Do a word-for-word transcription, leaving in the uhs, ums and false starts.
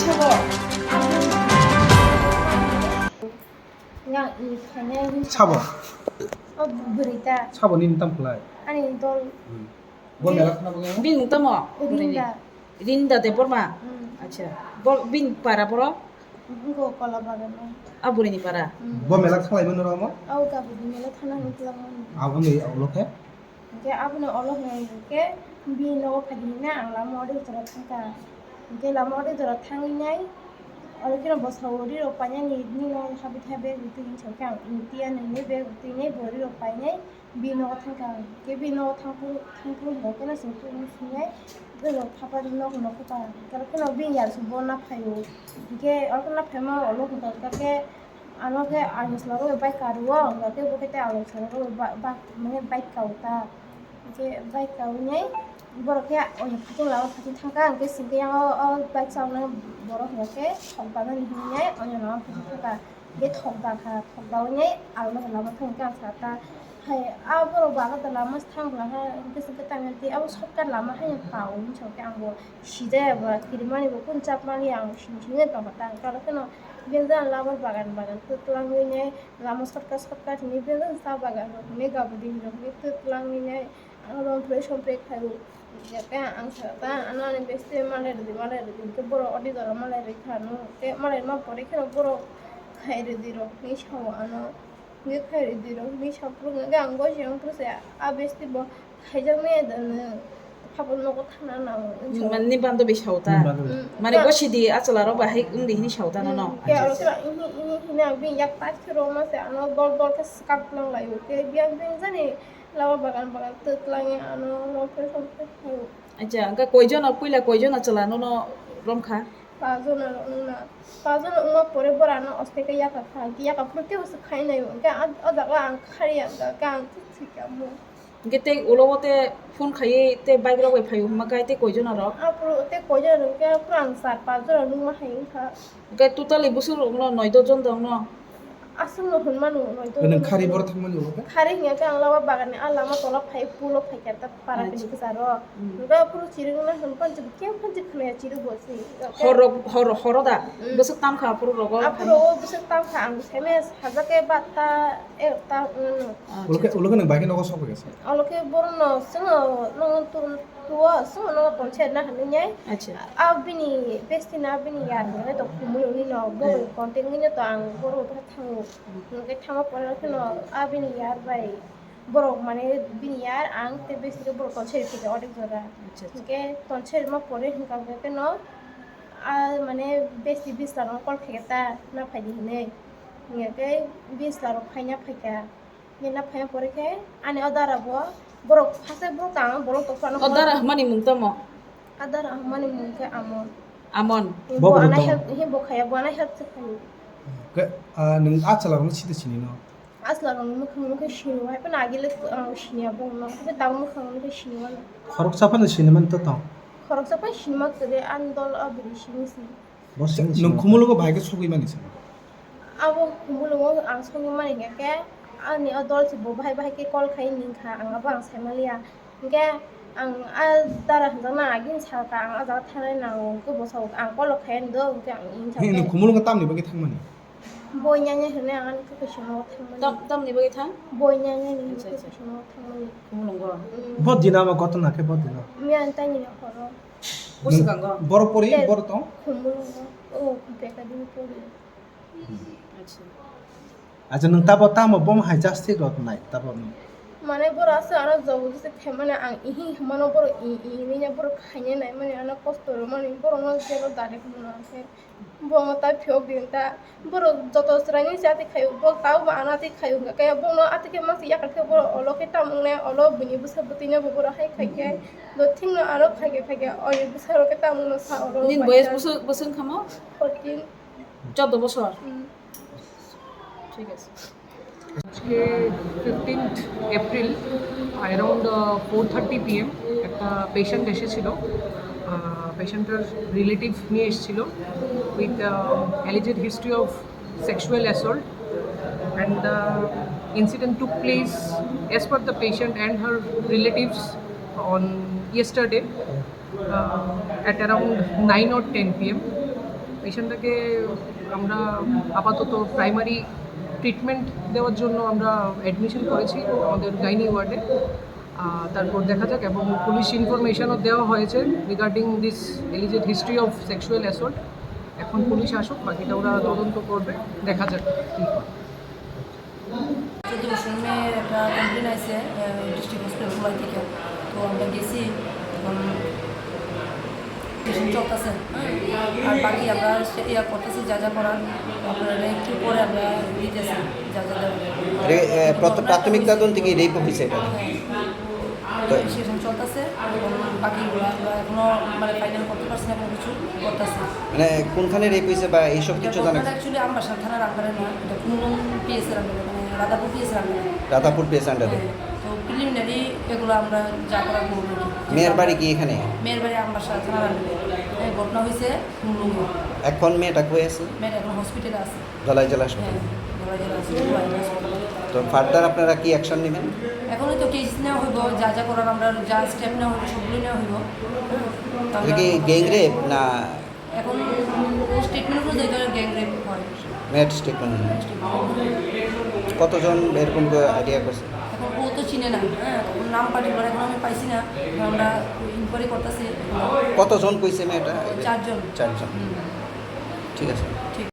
Yang i khainai. Sabo? O bwrwi ta. Sabo nini tam khlai? Ani dol. Hmm. Bo mela khna bo. Bini mung tamo? Rinda. Rinda Debbarma? Hmm. Acha. Bo bini para boro? Wngkha Kola Bagan o. A bwrwini para? Hmm. Bo mela khlai mano ramo? Au gabudi mela thana hwn khlai mano. Abo ni ulo khe? Hingke aboni ulo hwnka hingke bini nogo phaidi hinna ang lama o ri jora thangkha. Hingke lama o ri jora thangwi nai, oro kheno bwsao ri rok painani nini nogo habwi tha bag bo twi hinwi sankhe ang tiya nini bag bo twi nai bo ri rok painai bini nogo thangkha. Hingke bini nogo thangphuru, thangphuru hingka khe no chwng tubui swngnai, bini phaparini nogo nokho ta. Hingke oro kheno bini yar se bo na phaio. Hingke oro kheno na phaima ulo hwnka hingka khe, ano khe ani chwla rok bai kario, hwnka khe bo khe tei ani chwla rok ba, ba, mane bike kao ta. Hingke bike kawi nai borok khe oya phatung lama phatung thangkha, hingke singke yang o, o bike chawnai borok hwnka khe thok danani hinwi nai oya lama phatung thangkha. Hingke thok dakha, thok dawi nai ang lama thangkhe ang sa ta. Hai, a borok bo agota lama se thang bwla khe, hingke singke tangwi tei abo shortcut lama haino kao hinwi sa khe ang bo. Sijaya ba kirimani bo kunu chapmani ang sini sini tongkha ta, ang kalo kheno bini jang lama bagan bagan twlang wngwi nai lama shortcut shortcut hinwi bini jang cha bagan rok hinwi gabudi rok hinwi twlang wngwi nai ang romphre somphre khaio. Hingke ang sa ta ano ani besti malai rwdi malai rwdi hingke borok odi jora malai rwkha ano tei malai ma pore kheno borok khai rwdi rok hinwi sao ano. Hingke khairwi dirok hinwi saphuru hingke ang gosiyang phuru se a besti bo khaijaknai da nw, phabo nogo thangna nango. Nini bando bai sao ta? Nini bando bai. Mm. Mane gosidi a chwla rok bai hai wngdi hinwi sao ta nono? Mm, ke aro sila ini, ini hini ang bini yak tat khe roma se ano dol dol khe swkak lang laio. Ke biyang bini jani lama bagan bagan twk langi ano romphre somphre khaio. Acha, hingke koijon o puila koijon o chwla nono romkha? Pajon aro wngna. Pajon wngma pore borano oste khe yaka kha, hingke yaka phuru teibo se khainai o. Hingke a, o jaga ang khari ang kha, hingke ang thik thik amo. Hingke tei ulo o te phone khaiwi tei bike rok bai phaio hwnma khe tei koijon aro? Aphuru tei koijon aro hingke aphuru ang char pajon aro nungma hai wngkha. Hingke totally bwswk rok no noi dos jon tong no? Aswk no hwn mano noi dos jon. Nung khari boro thangmani ulo khe? Khari hingya khe ang lama bagan ni a lama tola phai pulo phai khe ta. Para kini kwcharo. Hwnkhe aphuru chirigwna hwn phan chwng khe phan chwng khwnaya chirigwi se. Hor rok, hor, horo da? Bwswk tam kha aphuru rogo? Aphuru o bwswk tam kha, ang saimaya sajak khe bata ekta wngno. Ulo khe, ulo khe nwng bai khe nogo sok bai khe se? Olo khe borokno chwngno nogo tu-, tuo, chwngno nogo tongse na hinwi nai. Acha. A bini besti na bini yar hinwi to khumui wngwi no, bo contact wngwi no to ang borok thango. Hwnkhe thangma pore kheno a bini yar bai. Borok mane bini yar ang tei besti khe borok tonseri khe orek jora. Acha, acha. Hwnkhe tonseri ma pore hwnkha hwnkhe no a mane besti bisla rok call khaikha ta na phaidi hinwi. Hwnkhe bisla rok phaina phaikha. Hwnkhe na phaina pore khe ani o dara bo borok phase borok tang bolong tokphano. O dara hwnmani mung tamo? A dara hwnmani mung khe Amon. Amon. Bo bo ano help, he bo khaya, bo ano help se khayo. Khe, ah, nwng a chwla rokno side sini no? A chwla rokni mwkhang no khe sini o, hai phano agile, ah, sini ya bongno. Khe tabuk mwkhang no khe sini mano. Khoroksa phano sini man to tong? Khoroksa phano sini ma kwrwi, ani dol o bini sini si. Bo sini sini. Nwng Khumulwngo bahai khe sogwi mani se? Abo Khumulwngo ang sogwi mani hwnkhe, ani o dol se bo bahai bahai khe call khai ning kha, ang abo ang sai maliya. Hingke ang a dara hwnjaknai agini salka ang a jaga thangnai nango, hingke bo sao ang call khaiyani do, hingke ang ini salka. Hini Khumulwngo tamni bagwi thangmani? Bo nyanya hwnwi ang ani khe kaisa nogo thangmani. Tam-, tamni bagwi thang? Bo nyanya ni hwnwi khe kaisa nogo thangmani. Khumulwngo? Mm. Bo dina ma gotona khe bo dina? Miyan tani ni horo. Bo swkango? Boro pori, boro tong? Khumulwngo. O, beka dini pori. Acha. Acha, nwng tabo tamo bomo hai jastik rok nai tabo nwng? Mane boro aswk ano jobor se khaimani ang ihi himano boro i i hinwi boro khaina naimani ano kosto rwmani borokno jebo direct mano khe bo ta phiyok din ta borok joto chwraini jati khaio bo tabo bo ano atwi khaio hwnkha khe bono atwi khe masa yakar khe borok olo khe tamo wngnai olo bini bwsa bwtwi no bo borok hai khai khe do thik no aro khai khe khai khe oni bwsa rok khe tamo wngno sa oro. Nini boyes bwswk bwswk wngkha mo? Fourteen. Chordo bosor? Hmm. ঠিক আছে। আজকে fifteenth April around four thirty PM একটা পেশেন্ট এসেছিল। পেশেন্টটার রিলেটিভ নিয়ে এসেছিল with alleged history of sexual assault, and the incident took place as per the patient and her relatives on yesterday, uh, at around nine or ten p m. পেশেন্টটাকে আমরা আপাতত primary treatment দেওয়ার জন্য আমরা অ্যাডমিশন করেছি আমাদের গাইনি ওয়ার্ডে। আহ, তারপর দেখা যাক, এবং পুলিশ ইনফরমেশনও দেওয়া হয়েছে রিগার্ডিং দিস এলিজেড হিস্ট্রি অফ সেক্সুয়াল অ্যাসল্ট। এখন পুলিশ আসুক, বাকিটা ওরা তদন্ত করবে, দেখা যাক কী হয়। চোদ্দ বছর মেয়ের একটা কমপ্লেন আইছে ডিস্ট্রিক্ট হসপিটাল খোলাই থেকে। তো আমরা গেছি, এখন পেশেন্ট চলতেছে, হ্যাঁ। আর বাকি আমরা সে ইয়া করতেছি, যা যা করার আপনারা একটু পরে আমরা দিতেছি, যা যা দেওয়ার। এটা, এ, প্রথম প্রাথমিক তদন্তে কি রেপ হয়েছে এটা? হ্যাঁ। তো সেখানে চলতেছে, এবং বাকিগুলো আমরা এখনো মানে ফাইনাল করতে পারছি না, কোনো কিছু করতেছি। মানে কোনখানে রেপ হয়েছে বা এইসব কিছু জানা গেছে? অ্যাকচুয়ালি আমবাসা থানার আন্ডারে না, এটা কুমলুং পিএস এর আন্ডারে, মানে রাধাপুর পিএস এর আন্ডারে। রাধাপুর পিএস আন্ডারে। হ্যাঁ, তো প্রিলিমিনারি এগুলো আমরা যা করার করবো আর কি। মেয়ের বাড়ি কি এখানে? মেয়ের বাড়ি আমবাসা থানার আন্ডারে। হ্যাঁ, ঘটনা হয়েছে কুমলুঙে। এখন মেয়েটা কই আছে? মেয়েটা এখন হসপিটালে আছে। ধলাই জেলা হাসপাতালে। হ্যাঁ, ধলাই জেলা হাসপাতালে। তো ফার্দার আপনারা কি অ্যাকশন নেবেন? এখন তো কেস নেওয়া হইব, যা যা করার আমরা যা স্টেপ নেওয়া হইব সবগুলো নেওয়া হইব। এটা কি গ্যাং রেপ না? এখন স্টেটমেন্ট অনুযায়ী তো গ্যাং রেপ হয়। মেয়ের স্টেটমেন্ট অনুযায়ী। কতজন এরকম আইডিয়া করছে? এখন ও তো চিনে না, হ্যাঁ, ওর নাম পার্টিকুলার এখন আমি পাইছি না, এখন আমরা ইনকোয়ারি করতেছি। কতজন কইছে মেয়েটা? চারজন। চারজন। হুম। ঠিক আছে। ঠিক।